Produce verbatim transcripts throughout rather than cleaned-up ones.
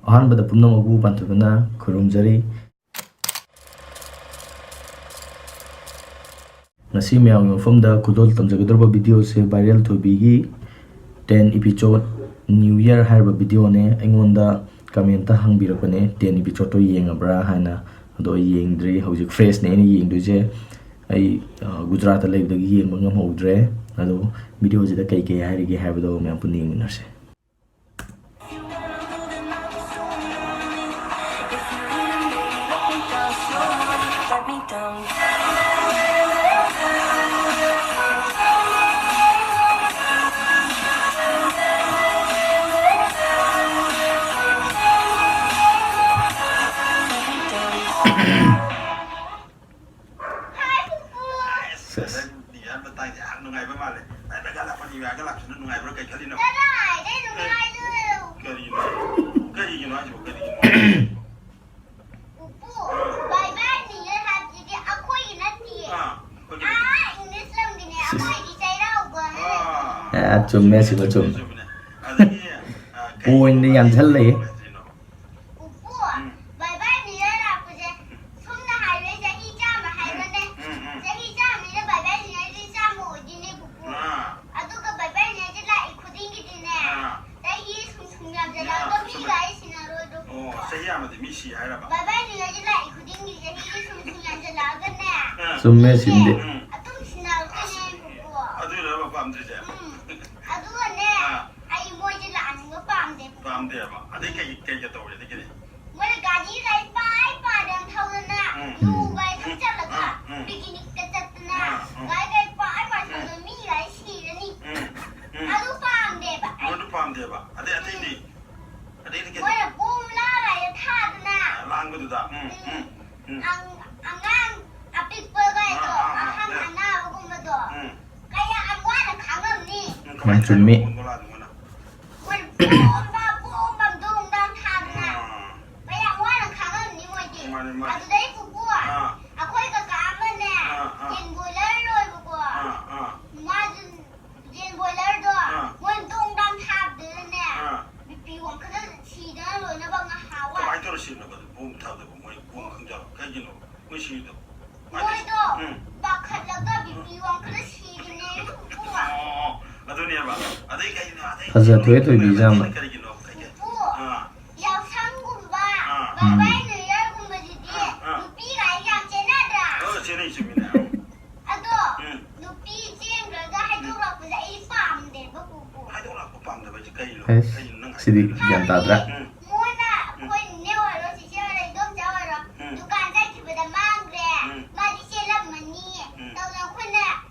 ꯑꯍꯥꯟꯕꯗ ꯄꯨꯝꯅꯃꯛꯄꯨ ꯄꯥꯟꯊꯣꯏꯕꯅ ꯈꯨꯔꯨꯝꯖꯔꯤ꯫ ꯉꯁꯤ ꯃꯌꯥꯝꯒꯤ ꯃꯐꯝꯗ ꯈꯨꯗꯣꯜ ꯇꯝꯖꯒꯗꯧꯔꯤꯕ video ꯁꯦ viral ꯊꯣꯏꯕꯤꯒꯤ ten episode New Year ꯍꯥꯏꯔꯤꯕ video ꯅꯦ꯫ ꯑꯩꯉꯣꯟꯗ comment ꯇ ꯍꯪꯕꯤꯔꯛꯄꯅꯦ, ten episode ꯇꯣ ꯌꯦꯡꯉꯕ꯭ꯔꯥ ꯍꯥꯏꯅ꯫ ꯑꯗꯣ ꯑꯩ ꯌꯦꯡꯗ꯭ꯔꯤ, ꯍꯧꯖꯤꯛ fresh ꯅꯦ ꯑꯩꯅ ꯌꯦꯡꯗꯣꯏꯁꯦ꯫ ꯑꯩ, ꯑ, ꯒꯨꯖꯔꯥꯠꯇ ꯂꯩꯕꯗꯒꯤ ꯌꯦꯡꯕ ꯉꯝꯍꯧꯗ꯭ꯔꯦ꯫ ꯑꯗꯣ video ꯁꯤꯗ ꯀꯩ ꯀꯩ ꯍꯥꯏꯔꯤꯒꯦ ꯍꯥꯏꯕꯗꯣ ꯃꯌꯥꯝ ꯄꯨꯟꯅ ꯌꯦꯡꯃꯤꯟꯅꯔꯁꯦ꯫ ꯁꯦꯁ꯫ ꯅꯪ ꯅꯤꯌꯥꯔ ꯃꯇꯥꯡꯁꯦ ꯌꯥꯝ ꯅꯨꯡꯉꯥꯏꯕ ꯃꯥꯜꯂꯦ꯫ ꯅꯪ ꯅꯪ ꯂꯥꯛꯄ ꯅꯤꯌꯥꯔꯒ ꯂꯥꯛꯄꯁꯤꯅ ꯅꯨꯡꯉꯥꯏꯕ꯭ꯔꯥ? ꯀꯩ ꯈꯜꯂꯤꯅꯣ? ꯀꯗꯥꯏꯗꯩ ꯅꯨꯡꯉꯥꯏꯗꯣꯏꯅꯣ? ꯀꯔꯤꯅꯣ? ꯀꯔꯤꯒꯤꯅꯣ ꯍꯥꯏꯁꯤꯕꯣ? ꯀꯔꯤꯒꯤꯅꯣ? ꯄꯨꯄꯨ, ꯕꯥꯏ ꯕꯥꯏ ꯅꯤꯌꯔ ꯍꯥꯏꯕꯁꯤꯗꯤ ꯑꯩꯈꯣꯏꯒꯤ ꯅꯠꯇꯤꯌꯦ꯫ ꯑꯥ, ꯑꯩꯈꯣꯏꯒꯤ ꯅꯠꯇꯤꯌꯦ꯫ ꯑꯥ, ꯏꯪꯂꯤꯁ ꯂꯝꯒꯤꯅꯦ, ꯁꯤꯁ꯫ ꯑꯩꯈꯣꯏꯗꯤ ꯆꯩꯔꯥꯎꯕ ꯍꯥꯏꯅ꯫ ꯑꯥ꯫ ꯑꯦ, ꯆꯨꯝꯃꯦ, ꯁꯤꯃ ꯆꯨꯝꯃꯦ꯫ ꯆꯨꯝꯃꯦ, ꯆꯨꯝꯃꯦ꯫ ꯑꯗꯒꯤ, ꯑꯥ, ꯀꯩ point ꯗꯤ ꯌꯥꯟꯁꯜꯂꯛꯑꯦ꯫ ꯀꯩꯅꯣ? ꯄꯨꯄꯨ, ꯎꯝ꯫ ꯕꯥꯏ ꯕꯥꯏ ꯅꯤꯌꯔ ꯂꯥꯛꯄꯁꯦ, ꯁꯣꯝꯅ ꯍꯥꯏꯕꯩ ꯆꯍꯤ ꯆꯥꯝꯃ ꯍꯥꯏꯕꯅꯦ꯫ ꯎꯝ, ꯎꯝ꯫ ꯆꯍꯤ ꯆꯥꯝꯃꯅꯤꯅ ꯕꯥꯏ ꯕꯥꯏ ꯅꯤꯌꯔꯗꯤ ꯆꯥꯝꯃ ꯑꯣꯏꯗꯣꯏꯅꯦ, ꯄꯨꯄꯨ꯫ ꯑꯥ꯫ ꯑꯗꯨꯒ ꯕꯥꯏ ꯕꯥꯏ ꯅꯤꯌꯔꯁꯦ ꯂꯥꯛꯏ ꯈꯨꯗꯤꯡꯒꯤꯗꯤꯅꯦ, ꯑꯥ꯫ ꯆꯍꯤ ꯁꯨꯝ ꯁꯨꯝ ꯌꯥꯝꯁꯤꯜꯂꯛꯑꯒ ꯌꯥꯝ ꯁꯨꯝ ꯃꯤꯒ ꯑꯩ ꯁꯤꯟꯅꯔꯣꯏꯗ꯭ꯔꯣ, ꯄꯨꯄꯨ? ꯑꯣ, ꯆꯍꯤ ꯌꯥꯝꯃꯗꯤ ꯃꯤ ꯁꯤ ꯍꯥꯏꯔꯕ? ꯕꯥꯏ ꯕꯥꯏ ꯅꯤꯌꯔꯁꯦ ꯂꯥꯛꯏ ꯈꯨꯗꯤꯡꯒꯤ ꯆꯍꯤ ꯁꯨꯝ ꯁꯨꯝ ꯌꯥꯝꯁꯤꯜꯂꯛꯑꯒꯅꯦ, ꯑꯥ꯫ ꯆꯨꯝꯃꯦ ꯁꯤꯝꯗꯤ꯫ ꯎꯝ꯫ ꯑꯗꯨꯝ ꯁꯤꯟꯅꯔꯛꯇꯣꯏꯅꯦ, ꯄꯨꯄꯨ꯫ ꯑꯗꯨꯔꯕ ꯄꯥꯝꯗ꯭ꯔꯤꯁꯦ? ꯎꯝ꯫ ꯑꯗꯨꯒꯅꯦ, ꯑꯥ꯫ ꯑꯩ ꯃꯣꯏꯁꯦ ꯂꯥꯛꯍꯟꯅꯤꯡꯕ ꯄꯥꯝꯗꯦ꯫ ꯄꯥꯝꯗꯦꯕ? ꯑꯗꯩ ꯀꯩ, ꯀꯩꯒ ꯇꯧꯔꯦ ꯑꯗꯒꯤꯗꯤ? ꯃꯣꯏꯅ ꯒꯥꯔꯤꯒ ꯏꯄꯥꯏ ꯄꯥꯏꯗꯅ ꯊꯧꯗꯅ, ꯎꯝ꯫ ꯌꯨꯒ ꯊꯛꯆꯜꯂꯒ, ꯎꯝ, ꯎꯝ꯫ Picnic ꯀ ꯆꯠꯇꯅ, ꯑꯥ, ꯎꯝ꯫ ꯒꯥꯔꯤꯒ ꯏꯄꯥꯏ ꯄꯥꯏ ꯊꯧꯗꯅ, ꯎꯝ꯫ ꯃꯤꯒ ꯁꯤꯔꯅꯤ꯫ ꯎꯝ, ꯎꯝ꯫ ꯑꯗꯨ ꯄꯥꯝꯗꯦꯕ ꯑꯩ꯫ ꯃꯗꯨ ꯄꯥꯝꯗꯦꯕ? ꯑꯗꯩ ꯑꯇꯩꯗꯤ? ꯎꯝ꯫ ꯑꯗꯩꯗꯤ ꯀꯩꯅꯣ? ꯃꯣꯏꯅ ꯕꯣꯝ ꯂꯥꯔꯒ ꯊꯥꯗꯅ꯫ ꯑꯥ, ꯂꯥꯡꯕꯗꯨꯗ? ꯎꯝ, ꯎꯝ, ꯎꯝ꯫ ꯑꯪ-, ꯑꯉꯥꯡ ꯑꯄꯤꯛꯄꯒꯩꯗꯣ, ꯑꯥ, ꯑꯥ, ꯑꯥ, ꯑꯍꯟ ꯑꯥ꯫ ꯑꯅꯥꯕꯒꯨꯝꯕꯗꯣ, ꯎꯝ꯫ ꯀꯌꯥꯝ ꯋꯥꯅ ꯈꯥꯡꯉꯝꯅꯤ? ꯎꯝ, ꯀꯃꯥꯏꯅ ꯆꯨꯝꯃꯤ꯫ ꯈꯥꯡꯉꯝꯅꯤ? ꯃꯣꯏ ꯕꯣꯝ ꯕꯥ ꯕꯣꯝ ꯕꯥꯝ ꯗꯣꯡ ꯗꯥꯡ ꯊꯥꯗꯅ꯫ ꯑꯥ꯫ ꯀꯌꯥꯝ ꯋꯥꯅ ꯈꯥꯡꯉꯝꯅꯤ ꯃꯣꯏꯗꯤ? ꯃꯥꯅꯤ, ꯃꯥꯅꯤ꯫ ꯑꯗꯨꯗꯩ ꯄꯨꯄꯨ, ꯑꯥ꯫ ꯑꯩꯈꯣꯏ ꯀꯀꯥ ꯑꯃꯅꯦ, ꯑꯥ, ꯑꯥ꯫ ꯌꯦꯟ ꯕꯣꯏꯂꯔ ꯂꯣꯏꯕꯀꯣ꯫ ꯑꯥ, ꯑꯥ꯫ ꯃꯥꯁꯨ ꯌꯦꯟ ꯕꯣꯏꯂꯔꯗꯣ, ꯑꯥ꯫ ꯃꯣꯏ ꯗꯣꯡ ꯗꯥꯡ ꯊꯥꯕꯗꯨꯗꯅꯦ, ꯑꯥ꯫ ꯕꯤ ꯄꯤ ꯋꯥꯡꯈꯠꯂ ꯁꯤꯗꯅ ꯂꯣꯏꯅꯃꯛ ꯄꯨꯡ ꯊꯥꯗꯕ ꯃꯣꯏ ꯄꯨꯡ ꯈꯪꯖꯕ ꯀꯩꯒꯤꯅꯣ ꯃꯣꯏ ꯁꯤꯗꯣ? ꯃꯣꯏꯗꯣ ꯎꯝ꯫ ꯄꯥꯈꯠꯂꯒ ꯕꯤ ꯄꯤ ꯋꯥꯡꯈꯠꯂ ꯁꯤꯔꯤꯅꯦ, ꯄꯨꯄꯨ꯫ ꯑꯣ, ꯑꯗꯨꯅꯦꯕ꯫ ꯑꯗꯩ ꯀꯩꯅꯣ, ꯑꯗꯩ ꯐꯖꯊꯣꯛꯑꯦ ꯀꯩꯅꯣ, ꯊꯣꯏꯕꯤ ꯏꯆꯥ ꯑꯃ꯫ ꯀꯩꯅꯣ, ꯀꯩꯒꯤ? ꯄꯨꯄꯨ, ꯑꯥ꯫ ꯌꯥꯎꯁꯪꯒꯨꯝꯕ, ꯑꯥ꯫ ꯕꯥꯏ ꯎꯝ꯫ ꯕꯥꯏ ꯅ꯭ꯌꯨ ꯌꯔꯒꯨꯝꯕꯁꯤꯗꯤ ꯑꯥ꯫ ꯅꯨꯄꯤꯒ ꯌꯥꯝ ꯆꯦꯟꯅꯗ꯭ꯔꯥ? ꯑꯣ, ꯆꯦꯟꯅꯩ, ꯆꯨꯝꯃꯤꯅꯦ꯫ ꯑꯗꯣ ꯎꯝ꯫ ꯅꯨꯄꯤ ꯆꯦꯟꯈ꯭ꯔꯒ ꯍꯥꯏꯗꯣꯛꯂꯛꯄꯁꯦ ꯑꯩ ꯄꯥꯝꯗꯦꯕ, ꯄꯨꯄꯨ꯫ ꯍꯥꯏꯗꯣꯛꯂꯛꯄ ꯄꯥꯝꯗꯕ ꯍꯥꯏꯁꯦ ꯀꯩꯅꯣ? ꯑꯩꯁ, ꯀꯩꯅꯣ ꯅꯪ ꯁꯤꯗꯤ ꯍꯥꯏꯗꯣꯏꯗꯣ? ꯒ꯭ꯌꯥꯟ ꯇꯥꯗ꯭ꯔꯦ꯫ ꯍꯥꯏꯕꯗꯤ ꯎꯝ꯫ ꯃꯣꯏꯅ ꯎꯝ꯫ ꯑꯩꯈꯣꯏ ꯅꯦ ꯑꯣꯏꯔꯣ, ꯆꯤꯆꯦ ꯑꯣꯏꯔꯣ, ꯏꯗꯣꯝꯆꯥ ꯑꯣꯏꯔꯣ, ꯎꯝ꯫ ꯗꯨꯀꯥꯟ ꯆꯠꯈꯤꯕꯗ ꯃꯥꯡꯈ꯭ꯔꯦ, ꯎꯝ꯫ ꯃꯥꯗꯤ ꯆꯦꯜꯂꯝꯃꯅꯤ꯫ ꯎꯝ꯫ ꯇꯧꯗꯅ ꯑꯩꯈꯣꯏꯅ,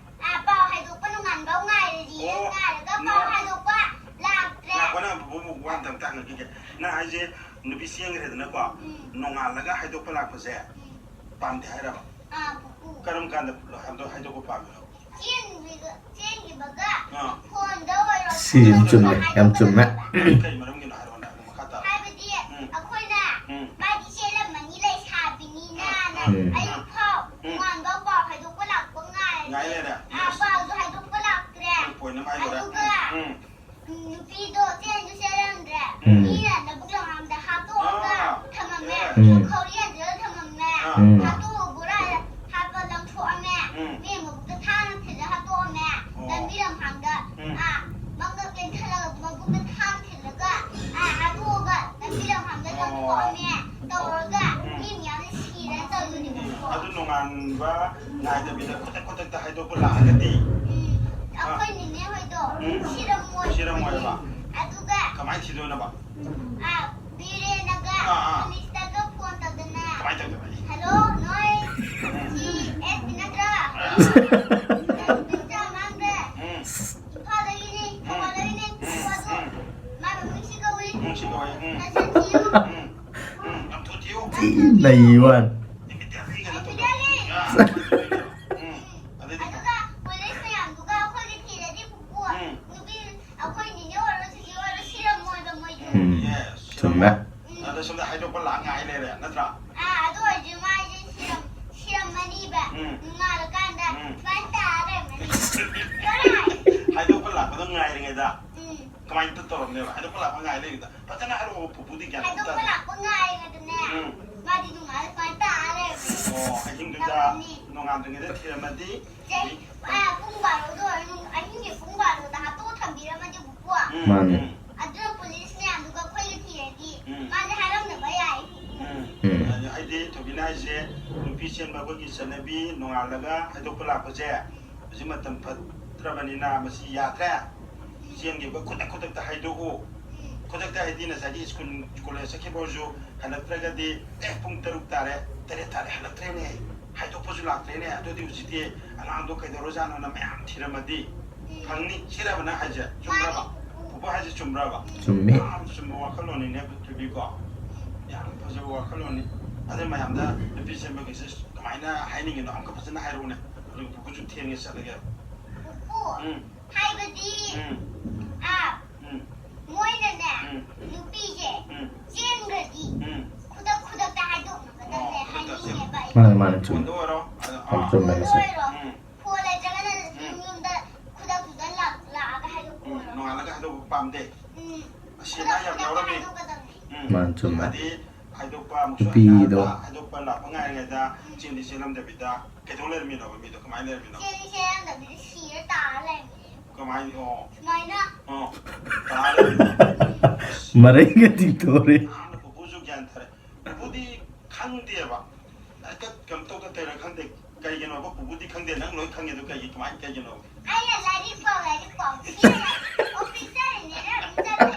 ꯑ, ꯄꯥꯎ ꯍꯥꯏꯗꯣꯛꯄ ꯅꯣꯡꯉꯥꯟꯕ ꯉꯥꯏꯔꯗꯤ ꯑꯣ, ꯉꯥꯏꯔꯒ ꯄꯥꯎ ꯅꯣꯡꯉꯥꯟ-, ꯍꯥꯏꯗꯣꯛꯄ ꯂꯥꯛꯇ꯭ꯔꯦ꯫ ꯉꯥꯏꯈꯣ, ꯅꯪ ꯄꯨꯄꯨ ꯋꯥ ꯑꯝꯇꯪ ꯍꯪꯉꯛꯈꯤꯒꯦ꯫ ꯅꯪ ꯍꯥꯏꯁꯦ ꯅꯨꯄꯤ ꯆꯦꯟꯈ꯭ꯔꯦꯗꯅꯀꯣ, ꯎꯝ꯫ ꯅꯣꯡꯉꯥꯜꯂꯒ ꯍꯥꯏꯗꯣꯛꯄ ꯂꯥꯛꯄꯁꯦ ꯎꯝ꯫ ꯄꯥꯝꯗꯦ ꯍꯥꯏꯔꯕ? ꯑꯥ, ꯄꯨꯄꯨ꯫ ꯀꯔꯝ ꯀꯥꯟꯗ ꯍꯥꯏꯗꯣꯛ-, ꯍꯥꯏꯗꯣꯛꯄ ꯄꯥꯝꯃꯤꯅꯣ? ꯆꯦꯟꯈꯤꯕ-, ꯆꯦꯟꯈꯤꯕꯒ ꯑꯥ꯫ ꯐꯣꯟꯗ ꯑꯣꯏꯔꯣ, ꯁꯤ ꯌꯥꯝ ꯆꯨꯝꯃꯦ, ꯌꯥꯝ ꯆꯨꯝꯃꯦ꯫ ꯑꯗꯨ ꯀꯩ ꯃꯔꯝꯒꯤꯅꯣ ꯍꯥꯏꯔꯛꯑꯣꯅꯦ, ꯑꯗꯨ ꯃꯈꯥ ꯇꯥꯔꯣ꯫ ꯍꯥꯏꯕꯗꯤ ꯎꯝ꯫ ꯑꯩꯈꯣꯏꯅ ꯎꯝ꯫ ꯃꯥꯗꯤ ꯆꯦꯜꯂꯝꯃꯅꯤ, ꯂꯩꯁꯥꯕꯤꯅꯤꯅ, ꯎꯝ꯫ ꯑꯌꯨꯛ ꯐꯥꯎ ꯎꯝ꯫ ꯅꯣꯡꯉꯥꯟꯕ ꯄꯥꯎ ꯍꯥꯏꯗꯣꯛꯄ ꯂꯥꯛꯄ ꯉꯥꯏ-, ꯉꯥꯏ ꯂꯩꯔꯦ꯫ ꯑꯥ, ꯌꯦꯁ꯫ ꯄꯥꯎꯁꯨ ꯍꯥꯏꯗꯣꯛꯄ ꯂꯥꯛꯇ꯭ꯔꯦ꯫ ꯎꯝ, ꯄꯣꯏꯟ ꯑꯃ ꯍꯥꯏꯗꯣꯔꯦ꯫ ꯑꯗꯨꯒ ꯎꯝ꯫ ꯎꯝ, ꯅꯨꯄꯤꯗꯣ ꯆꯦꯟꯁꯨ ꯆꯦꯜꯂꯝꯗ꯭ꯔꯦ꯫ ꯎꯝ꯫ ꯃꯤꯅ ꯂꯧꯕꯨꯛ ꯂꯝꯍꯥꯡꯗ ꯍꯥꯠꯇꯣꯛꯑꯒ ꯑꯥ, ꯊꯝꯃꯝꯃꯦ꯫ ꯌꯦꯁ꯫ ꯎꯝ꯫ ꯈꯧꯔꯤ ꯑꯟꯖꯤꯜꯂ ꯊꯝꯃꯝꯃꯦ꯫ ꯎꯝ꯫ ꯍꯥꯠꯇꯣꯛꯑ ꯕꯣꯔꯥꯗ ꯍꯥꯞꯄ ꯂꯪꯊꯣꯛꯑꯝꯃꯦ꯫ ꯎꯝ꯫ ꯃꯤ ꯃꯕꯨꯛꯇ ꯊꯥꯡꯅ ꯊꯤꯜꯂ ꯍꯥꯠꯇꯣꯛꯑꯝꯃꯦ꯫ ꯑꯣ꯫ ꯂꯝꯕꯤ ꯂꯝꯍꯥꯡꯗ, ꯎꯝ꯫ ꯑꯥ, ꯃꯪꯒ ꯀꯦꯟꯊꯔꯒ ꯃꯕꯨꯛꯇ ꯊꯥꯡ ꯊꯤꯜꯂꯒ, ꯑꯥ, ꯍꯥꯠꯇꯣꯛꯑꯒ ꯂꯝꯕꯤ ꯂꯝꯍꯥꯡꯗ ꯑꯣ꯫ ꯂꯪꯊꯣꯛꯑꯝꯃꯦ꯫ ꯇꯧꯔꯒ ꯎꯝ꯫ ꯃꯤ ꯃꯌꯥꯝꯅ ꯁꯤꯔ ꯇꯧꯗꯣꯏꯅꯦꯕꯀꯣ꯫ ꯑꯗꯨ ꯅꯣꯡꯉꯥꯟꯕ ꯅꯥꯏꯗꯕꯤꯗ ꯈꯨꯗꯛ ꯈꯨꯗꯛꯇ ꯍꯥꯏꯗꯣꯛꯄ ꯂꯥꯛꯑꯒꯗꯤ? ꯎꯝ, ꯑꯩꯈꯣꯏ ꯅꯤꯅꯦ ꯍꯣꯏꯗꯣ ꯎꯝ꯫ ꯁꯤꯔꯝꯃꯣꯏ꯫ ꯁꯤꯔꯝꯃꯣꯏꯕ? ꯑꯗꯨꯒ ꯀꯃꯥꯏꯅ ꯊꯤꯗꯣꯏꯅꯣꯕ? ꯑꯥ, ꯕꯤꯔꯦꯟꯅꯒ ꯑꯥ, ꯑꯥ꯫ ꯄꯨꯂꯤꯁꯇꯒ ꯐꯣꯟ ꯇꯧꯗꯅ, ꯀꯃꯥꯏꯅ ꯇꯧꯗꯣꯏꯕ? "ꯍꯜꯂꯣ, ꯅꯣꯏ ꯎꯝ꯫ ꯁꯤ ꯑꯦꯁ ꯄꯤ ꯅꯠꯇ꯭ꯔꯥ? ꯑꯥ꯫ ꯅꯪ ꯆꯥ ꯃꯥꯡꯗꯦ꯫ ꯎꯝ꯫ ꯏꯝꯐꯥꯜꯗꯒꯤꯅꯤ, ꯎꯝ꯫ ꯊꯧꯕꯥꯜꯗꯒꯤꯅꯤ꯫ ꯎꯝ꯫ ꯑꯗꯣ ꯎꯝ꯫ ꯃꯥꯏ ꯃꯃꯤꯡ ꯁꯤ ꯀꯧꯏ꯫ ꯎꯝ, ꯁꯤ ꯀꯧꯏ꯫ ꯎꯝ꯫ ꯅꯁꯛ ꯊꯤꯌꯨ꯫ ꯎꯝ꯫ ꯎꯝ, ꯌꯥꯝ ꯊꯨ ꯊꯤꯌꯨ꯫ ꯊꯤ ꯅꯩ ꯋꯥꯅꯤ꯫ ꯏꯃꯤꯗꯤꯌꯠꯂꯤ ꯀꯩꯅꯣ ꯇꯧ꯫ ꯏꯃꯤꯗꯤꯌꯠꯂꯤ꯫ ꯌꯥ, ꯎꯝ, ꯑꯗꯩꯗꯤ? ꯑꯗꯨꯒ ꯄꯨꯂꯤꯁ ꯃꯌꯥꯝꯗꯨꯒ ꯑꯩꯈꯣꯏꯒ ꯊꯤꯔꯗꯤ ꯄꯨꯄꯨ, ꯎꯝ꯫ ꯅꯨꯄꯤ ꯑꯩꯈꯣꯏ ꯅꯤꯅꯦ ꯑꯣꯏꯔꯣ ꯆꯤꯆꯦ ꯑꯣꯏꯔꯣ ꯁꯤꯔꯝꯃꯣꯏꯕ ꯃꯣꯏꯗꯣ꯫ ꯎꯝ, ꯌꯦꯁ, ꯆꯨꯝꯃꯦ꯫ ꯁꯤꯔꯝꯃꯣꯏ꯫ ꯎꯝ꯫ ꯑꯗꯣ ꯁꯣꯝꯗ ꯍꯥꯏꯗꯣꯛꯄ ꯂꯥꯛ ꯉꯥꯏ ꯂꯩꯔꯦ, ꯅꯠꯇ꯭ꯔꯥ? ꯑꯥ, ꯑꯗꯨ ꯑꯣꯏꯔꯗꯤ ꯃꯥꯁꯦ ꯁꯤꯔꯝ-, ꯁꯤꯔꯝꯃꯅꯤꯕ꯫ ꯎꯝ꯫ ꯅꯣꯡꯉꯥꯜꯂꯀꯥꯟꯗ ꯎꯝ꯫ ꯁꯨꯃꯥꯏꯅ ꯇꯥꯔ ꯂꯩꯔꯝꯃꯅꯤ꯫ ꯍꯥꯏꯗꯣꯛꯄ ꯂꯥꯛꯄꯗꯣ ꯉꯥꯏꯔꯤꯉꯩꯗ ꯎꯝ꯫ ꯀꯃꯥꯏꯅ ꯇꯧꯔꯝꯅꯦꯕ? ꯍꯥꯏꯗꯣꯛꯄ ꯂꯥꯛꯄ ꯉꯥꯏ ꯂꯩꯔꯤꯉꯩꯗ ꯐꯖꯅ ꯍꯥꯏꯔꯛꯑꯣ, ꯄꯨꯄꯨꯗꯤ ꯒ꯭ꯌꯥꯟ ꯑꯝ ꯍꯥꯏꯗꯣꯛꯄ ꯇꯥꯗꯦ꯫ ꯂꯥꯛꯄ ꯉꯥꯏꯔꯤꯉꯩꯗꯅꯦ, ꯎꯝ꯫ ꯃꯥꯗꯤ ꯅꯣꯡꯉꯥꯜꯂ ꯁꯨꯃꯥꯏꯅ ꯇꯥ ꯂꯩꯔꯝꯃꯦ꯫ ꯑꯣ, ꯑꯍꯤꯡꯗꯨꯗ ꯇꯧꯔꯅꯤ꯫ ꯅꯣꯡꯉꯥꯟꯗ꯭ꯔꯤꯉꯩꯗ ꯊꯤꯔꯝꯃꯗꯤ? ꯆꯦ, ꯑ, ꯄꯨꯡ ꯕꯥꯔꯣꯗ ꯑꯣꯏꯔ-, ꯑꯍꯤꯡꯒꯤ ꯄꯨꯡ ꯕꯥꯔꯣꯗ ꯍꯥꯠꯇꯣꯛꯑ ꯊꯝꯕꯤꯔꯝꯃꯗꯤ ꯕꯨꯕꯣꯛ꯫ ꯎꯝ, ꯃꯥꯅꯦ꯫ ꯎꯝ꯫ ꯑꯗꯨꯅ ꯄꯨꯂꯤꯁ ꯃꯌꯥꯝꯗꯨꯒ ꯑꯩꯈꯣꯏꯒ ꯊꯤꯔꯗꯤ ꯎꯝ꯫ ꯃꯥꯁꯦ ꯍꯥꯏꯔꯝꯗꯕ ꯌꯥꯏ꯫ ꯎꯝ꯫ ꯎꯝ꯫ ꯑꯗꯨ ꯍꯥꯏꯗꯤ ꯊꯣꯏꯕꯤꯅ ꯍꯥꯏꯁꯦ ꯅꯨꯄꯤ ꯆꯦꯟꯕ ꯑꯩꯈꯣꯏꯒꯤ ꯆꯠꯅꯕꯤ ꯅꯣꯡꯉꯥꯜꯂꯒ ꯍꯥꯏꯗꯣꯛꯄ ꯂꯥꯛꯄꯁꯦ ꯍꯧꯖꯤꯛ ꯃꯇꯝ ꯐꯠꯇ꯭ꯔꯕꯅꯤꯅ ꯃꯁꯤ ꯌꯥꯗ꯭ꯔꯦ꯫ ꯆꯦꯟꯈꯤꯕ ꯈꯨꯗꯛ ꯈꯨꯗꯛꯇ ꯍꯥꯏꯗꯣꯛꯎ꯫ ꯈꯨꯗꯛꯇ ꯍꯥꯏꯗꯤ ꯉꯁꯥꯏꯒꯤ ꯁ꯭ꯀꯨꯜ ꯀꯣꯂꯦꯖ ꯆꯠꯈꯤꯕ ꯑꯣꯏꯔꯁꯨ ꯍꯜꯂꯛꯇ꯭ꯔꯒꯗꯤ, "ꯑꯦ, ꯄꯨꯡ ꯇꯔꯨꯛ ꯇꯥꯔꯦ, ꯇꯔꯦꯠ ꯇꯥꯔꯦ, ꯍꯜꯂꯛꯇ꯭ꯔꯦꯅꯦ, ꯍꯥꯏꯗꯣꯛꯄꯁꯨ ꯂꯥꯛꯇ꯭ꯔꯦꯅꯦ, ꯑꯗꯨꯗꯤ ꯍꯧꯖꯤꯛꯇꯤ ꯑꯉꯥꯡꯗꯣ ꯀꯩꯗꯧꯔꯖꯥꯠꯅꯣꯅ" ꯃꯌꯥꯝ ꯊꯤꯔꯝꯃꯗꯤ ꯐꯪꯅꯤ꯫ ꯁꯤꯔꯕ ꯅꯪ ꯍꯥꯏꯁꯦ? ꯆꯨꯝꯕ꯭ꯔꯕ? ꯃꯥꯅꯤ꯫ ꯄꯨꯄꯨ ꯍꯥꯏꯁꯦ ꯆꯨꯝꯕ꯭ꯔꯕ? ꯆꯨꯝꯃꯤ꯫ ꯌꯥꯝ ꯆꯨꯝꯕ ꯋꯥꯈꯜꯂꯣꯟꯅꯤꯅꯦ, ꯊꯣꯏꯕꯤꯀꯣ꯫ ꯌꯥꯝ ꯐꯖꯕ ꯋꯥꯈꯜꯂꯣꯟꯅꯤ꯫ ꯑꯗꯨ ꯃꯌꯥꯝꯗ ꯅꯨꯄꯤ ꯆꯦꯟꯕꯒꯤꯁꯦ ꯀꯃꯥꯏꯅ ꯍꯥꯏꯅꯤꯡꯉꯤꯅꯣ ꯑꯃꯨꯛꯀ ꯐꯖꯅ ꯍꯥꯏꯔꯛꯎꯅꯦ꯫ ꯑꯗꯨꯒ ꯄꯨꯄꯨꯁꯨ ꯊꯦꯡꯉꯦ ꯆꯠꯂꯒꯦ꯫ ꯄꯨꯄꯨ, ꯎꯝ꯫ ꯍꯥꯏꯕꯗꯤ, ꯎꯝ꯫ ꯑꯥ, ꯎꯝ꯫ ꯃꯣꯏꯅꯅꯦ, ꯎꯝ꯫ ꯅꯨꯄꯤꯁꯦ ꯎꯝ꯫ ꯆꯦꯟꯈ꯭ꯔꯗꯤ ꯎꯝ꯫ ꯈꯨꯗꯛ ꯈꯨꯗꯛꯇ ꯍꯥꯏꯗꯣꯛꯅꯒꯗꯕꯅꯦ ꯑꯣ, ꯈꯨꯗꯛꯇ ꯍꯥꯏꯅꯤꯡꯉꯦꯕ ꯑꯩ꯫ ꯃꯥꯅꯦ, ꯃꯥꯅꯦ, ꯆꯨꯝꯃꯦ꯫ ꯐꯣꯟꯗ ꯑꯣꯏꯔꯣ, ꯑꯗ, ꯌꯥꯝ ꯑꯥ꯫ ꯆꯨꯝꯃꯦ ꯐꯣꯟꯗ ꯍꯥꯏꯁꯦ꯫ ꯑꯣꯏꯔꯣ, ꯎꯝ꯫ ꯐꯣꯟ ꯂꯩꯇ꯭ꯔꯒꯅ ꯎꯝ꯫ ꯌꯨꯝ ꯌꯨꯝꯗ ꯈꯨꯗꯛꯇꯨꯗ ꯂꯥꯛ-, ꯂꯥꯛꯑꯒ ꯍꯥꯏꯗꯣꯛꯄ ꯎꯝ, ꯑꯣꯏꯔꯣ꯫ ꯅꯣꯡꯉꯥꯜꯂꯒ ꯍꯥꯏꯗꯣꯛꯄ ꯄꯥꯝꯗꯦ꯫ ꯎꯝ꯫ ꯑꯁꯤ ꯑꯅꯥ ꯌꯥꯝ ꯈꯨꯗꯛ ꯌꯥꯎꯔꯝꯃꯤ꯫ ꯈꯨꯗꯛꯇ ꯍꯥꯏꯗꯣꯛꯀꯗꯕꯅꯤ꯫ ꯎꯝ꯫ ꯃꯥꯅꯦ, ꯆꯨꯝꯃꯦ꯫ ꯍꯥꯏꯗꯤ ꯍꯥꯏꯗꯣꯛꯄ ꯑꯃꯨꯛꯁꯨ ꯅꯨꯄꯤꯗꯣ꯫ ꯍꯟꯅ ꯍꯟꯅ ꯍꯥꯏꯗꯣꯛꯄ ꯂꯥꯛꯄ ꯉꯥꯏꯔꯤꯉꯩꯗ ꯎꯝ꯫ ꯆꯦꯟꯗꯤ ꯆꯦꯜꯂꯝꯗꯕꯤꯗ ꯀꯩꯗꯧ ꯂꯩꯔꯝꯃꯤꯅꯣꯕ ꯃꯤꯗꯣ? ꯀꯃꯥꯏꯅ ꯂꯩꯔꯝꯃꯤꯅꯣ? ꯆꯦꯟꯗꯤ ꯆꯦꯜꯂꯝꯗꯕꯤꯗ ꯁꯤꯔ ꯇꯥꯔ ꯂꯩꯔꯝꯃꯤꯅꯦ꯫ ꯀꯃꯥꯏꯅ? ꯑꯣ꯫ ꯁꯨꯃꯥꯏꯅ꯫ ꯑꯣ꯫ ꯇꯥꯔ ꯂꯩꯔꯝꯃꯤꯅꯣ? ꯃꯔꯩꯒ ꯆꯤꯡꯊꯣꯔꯦ꯫ ꯌꯥꯝꯅ ꯄꯨꯄꯨꯁꯨ ꯒ꯭ꯌꯥꯟ ꯇꯥꯔꯦ꯫ ꯄꯨꯄꯨꯗꯤ ꯈꯪꯗꯦꯕ꯫ ꯍꯦꯛꯇ ꯀꯩꯅꯣ ꯇꯧꯗ ꯇꯧꯔ ꯈꯪꯗꯦ꯫ ꯀꯩꯒꯤꯅꯣꯕ? ꯄꯨꯄꯨꯗꯤ ꯈꯪꯗꯦ, ꯅꯪ ꯂꯣꯏ ꯈꯪꯉꯦ꯫ ꯑꯗꯨ ꯀꯩꯒꯤ, ꯀꯃꯥꯏꯅ, ꯀꯩꯒꯤꯅꯣꯕ? ꯑꯩꯅ ꯂꯥꯏꯔꯤꯛ ꯄꯥꯎ, ꯂꯥꯏꯔꯤꯛ ꯄꯥꯎ꯫ ꯁꯤꯅ ꯑꯣꯐꯤꯁꯔꯅꯤꯅꯦ, ꯅꯪ ꯑꯗꯨꯝ ꯆꯠꯂꯦ꯫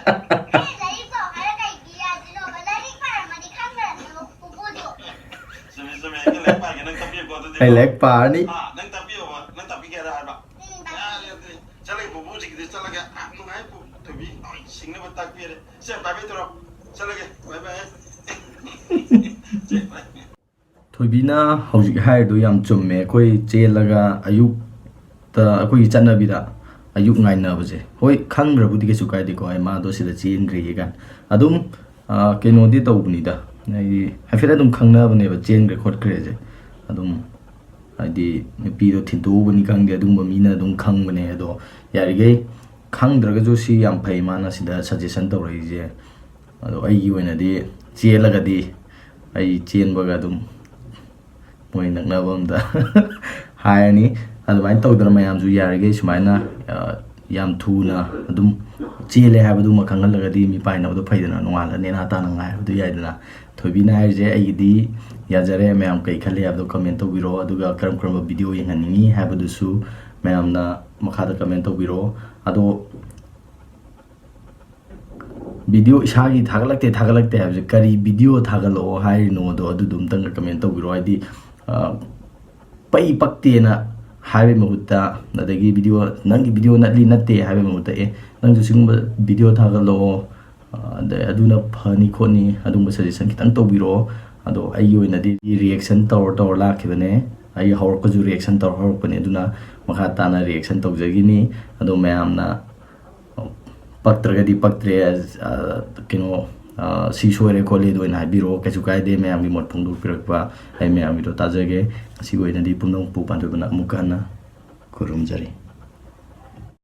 ꯑꯩꯅ ꯂꯥꯏꯔꯤꯛ ꯄꯥꯎ ꯍꯥꯏꯔ ꯀꯩꯒꯤ ꯌꯥꯗ꯭ꯔꯤꯅꯣꯕ? ꯂꯥꯏꯔꯤꯛ ꯄꯥꯔꯝꯃꯗꯤ ꯈꯪꯈ꯭ꯔꯅꯦꯕ ꯄꯨꯄꯨꯗꯣ꯫ ꯆꯨꯝꯃꯦ, ꯆꯨꯝꯃꯦ꯫ ꯑꯩꯅ ꯂꯥꯏꯔꯤꯛ ꯄꯥꯒꯦ, ꯅꯪ ꯇꯥꯛꯄꯤꯌꯨꯀꯣ ꯑꯗꯨꯗꯤ꯫ ꯑꯩ ꯂꯥꯏꯔꯤꯛ ꯄꯥꯔꯅꯤ꯫ ꯑꯥ, ꯅꯪ ꯇꯥꯛꯄꯤꯌꯣꯕ꯫ ꯅꯪ ꯇꯥꯛꯄꯤꯒꯦ ꯍꯥꯏꯔ ꯍꯥꯏꯕ꯫ ꯎꯝ, ꯇꯥꯛꯄꯤꯌꯨ꯫ ꯌꯥꯔꯦ ꯑꯗꯨꯗꯤ꯫ ꯆꯠꯂꯒꯦ, ꯄꯨꯄꯨ ꯍꯧꯖꯤꯛꯀꯤꯗꯤ ꯆꯠꯂꯒꯦ꯫ ꯑꯥ, ꯅꯨꯡꯉꯥꯏ, ꯄꯨ-, ꯊꯣꯏꯕꯤ ꯂꯣꯏ ꯁꯤꯡꯅꯕ ꯇꯥꯛꯄꯤꯔꯦ꯫ ꯁꯦ, bye bye ꯇꯧꯔꯣ꯫ ꯆꯠꯂꯒꯦ, bye bye꯫ ꯁꯦ, bye bye꯫ ꯊꯣꯏꯕꯤꯅ ꯍꯧꯖꯤꯛ ꯍꯥꯏꯔꯤꯗꯣ ꯌꯥꯝ ꯆꯨꯝꯃꯦ꯫ ꯑꯩꯈꯣꯏ ꯆꯦꯜꯂꯒ ꯑꯌꯨꯛꯇ ꯑꯩꯈꯣꯏꯒꯤ ꯆꯠꯅꯕꯤꯗ ꯑꯌꯨꯛ ꯉꯥꯏꯅꯕꯁꯦ, ꯍꯣꯏ, ꯈꯪꯈ꯭ꯔꯕꯨꯗꯤ ꯀꯩꯁꯨ ꯀꯥꯏꯗꯦꯀꯣ, "ꯑꯩ ꯃꯥꯗꯣ ꯁꯤꯗ ꯆꯦꯟꯈ꯭ꯔꯦ" ꯀꯥꯏꯅ꯫ ꯑꯗꯨꯝ, ꯑ, ꯀꯩꯅꯣꯗꯤ ꯇꯧꯕꯅꯤꯗ, ꯍꯥꯏꯗꯤ ꯍꯥꯏꯐꯦꯠ ꯑꯗꯨꯝ ꯈꯪꯅꯕꯅꯦꯕ ꯆꯦꯟꯈ꯭ꯔꯦ ꯈꯣꯠꯈ꯭ꯔꯦꯁꯦ꯫ ꯑꯗꯨꯝ ꯍꯥꯏꯗꯤ ꯅꯨꯄꯤꯗꯣ ꯊꯤꯟꯇꯣꯛꯎꯕꯅꯤ ꯈꯪꯗꯦ, ꯑꯗꯨꯒꯨꯝꯕ ꯃꯤꯅ ꯑꯗꯨꯝ ꯈꯪꯕꯅꯦ꯫ ꯑꯗꯣ ꯌꯥꯔꯤꯈꯩ ꯈꯪꯗ꯭ꯔꯒꯁꯨ ꯁꯤ ꯌꯥꯝ ꯐꯩ ꯃꯥꯅ ꯁꯤꯗ suggestion ꯇꯧꯔꯛꯏꯁꯦ꯫ ꯑꯗꯣ ꯑꯩꯒꯤ ꯑꯣꯏꯅꯗꯤ ꯆꯦꯜꯂꯒꯗꯤ ꯑꯩ ꯆꯦꯟꯕꯒ ꯑꯗꯨꯝ ꯃꯣꯏ ꯅꯛꯅꯕ ꯑꯝꯗ ꯍꯥꯏꯔꯅꯤ꯫ ꯑꯗꯨꯃꯥꯏꯅ ꯇꯧꯗꯅ ꯃꯌꯥꯝꯁꯨ ꯌꯥꯔꯤꯈꯩ ꯁꯨꯃꯥꯏꯅ, ꯑ, ꯌꯥꯝ ꯊꯨꯅ ꯑꯗꯨꯝ ꯆꯦꯜꯂꯦ ꯍꯥꯏꯕꯗꯨꯃ ꯈꯪꯍꯜꯂꯒꯗꯤ ꯃꯤ ꯄꯥꯏꯅꯕꯗꯣ ꯐꯩꯗꯅ, ꯅꯣꯡꯉꯥꯟꯂ ꯅꯦꯅꯥ ꯇꯥꯅ ꯉꯥꯏꯕꯗꯣ ꯌꯥꯏꯗꯅ꯫ ꯊꯣꯏꯕꯤꯅ ꯍꯥꯏꯔꯤꯁꯦ ꯑꯩꯒꯤꯗꯤ ꯌꯥꯖꯔꯦ, ꯃꯌꯥꯝ ꯀꯩ ꯈꯜꯂꯤ ꯍꯥꯏꯕꯗꯣ comment ꯇꯧꯕꯤꯔꯣ, ꯑꯗꯨꯒ ꯀꯔꯝ ꯀꯔꯝꯕ video ꯌꯦꯡꯍꯟꯅꯤꯡꯉꯤ ꯍꯥꯏꯕꯗꯨꯁꯨ ꯃꯌꯥꯝꯅ ꯃꯈꯥꯗ comment ꯇꯧꯕꯤꯔꯣ꯫ ꯑꯗꯣ video ꯏꯁꯥꯒꯤ ꯊꯥꯒꯠꯂꯛꯇꯦ, ꯊꯥꯒꯠꯂꯛꯇꯦ ꯍꯥꯏꯕꯁꯦ ꯀꯔꯤ video ꯊꯥꯒꯠꯂꯛꯑꯣ ꯍꯥꯏꯔꯤꯅꯣꯗꯣ ꯑꯗꯨꯗꯨ ꯑꯝꯇꯪꯒ comment ꯇꯧꯕꯤꯔꯣ꯫ ꯍꯥꯏꯗꯤ, ꯑ, ꯄꯩ ꯄꯛꯇꯦꯅ ꯍꯥꯏꯕꯒꯤ ꯃꯍꯨꯠꯇ, ꯑꯗꯒꯤ video, ꯅꯪꯒꯤ video ꯅꯠꯂꯤ ꯅꯠꯇꯦ ꯍꯥꯏꯕꯒꯤ ꯃꯍꯨꯠꯇ, "ꯑꯦ, ꯅꯪꯁꯨ ꯁꯤꯒꯨꯝꯕ video ꯊꯥꯒꯠꯂꯛꯑꯣ, ꯑ, ꯑꯗ-, ꯑꯗꯨꯅ ꯐꯅꯤ ꯈꯣꯠꯅꯤ", ꯑꯗꯨꯝꯕ suggestion ꯈꯤꯇꯪ ꯇꯧꯕꯤꯔꯛꯑꯣ꯫ ꯑꯗꯣ ꯑꯩꯒꯤ ꯑꯣꯏꯅꯗꯤ reaction ꯇꯧꯔ ꯇꯧꯔ ꯂꯥꯛꯈꯤꯕꯅꯦ꯫ ꯑꯩ ꯍꯧꯔꯛꯄꯁꯨ reaction ꯇꯧꯔ ꯍꯧꯔꯛꯄꯅꯦ, ꯑꯗꯨꯅ ꯃꯈꯥ ꯇꯥꯅ reaction ꯇꯧꯖꯈꯤꯅꯤ꯫ ꯑꯗꯣ ꯃꯌꯥꯝꯅ ꯄꯛꯇ꯭ꯔꯒꯗꯤ ꯄꯛꯇ꯭ꯔꯦ, ꯑ, ꯀꯩꯅꯣ, ꯑ, ꯁꯤ ꯁꯣꯏꯔꯦ ꯈꯣꯠꯂꯦꯗ ꯑꯣꯏꯅ ꯍꯥꯏꯕꯤꯔꯛꯑꯣ, ꯀꯩꯁꯨ ꯀꯥꯏꯗꯦ꯫ ꯃꯌꯥꯝꯒꯤ ꯃꯣꯠ ꯐꯣꯡꯗꯣꯛꯄꯤꯔꯛꯄ, ꯑꯩ ꯃꯌꯥꯝꯒꯤꯗꯣ ꯇꯥꯖꯒꯦ꯫ ꯉꯁꯤꯒꯤ ꯑꯣꯏꯅꯗꯤ ꯄꯨꯝꯅꯃꯛꯄꯨ ꯄꯥꯟꯊꯣꯏꯕꯅ ꯑꯃꯨꯛꯀ ꯍꯟꯅ ꯈꯨꯔꯨꯝꯖꯔꯤ꯫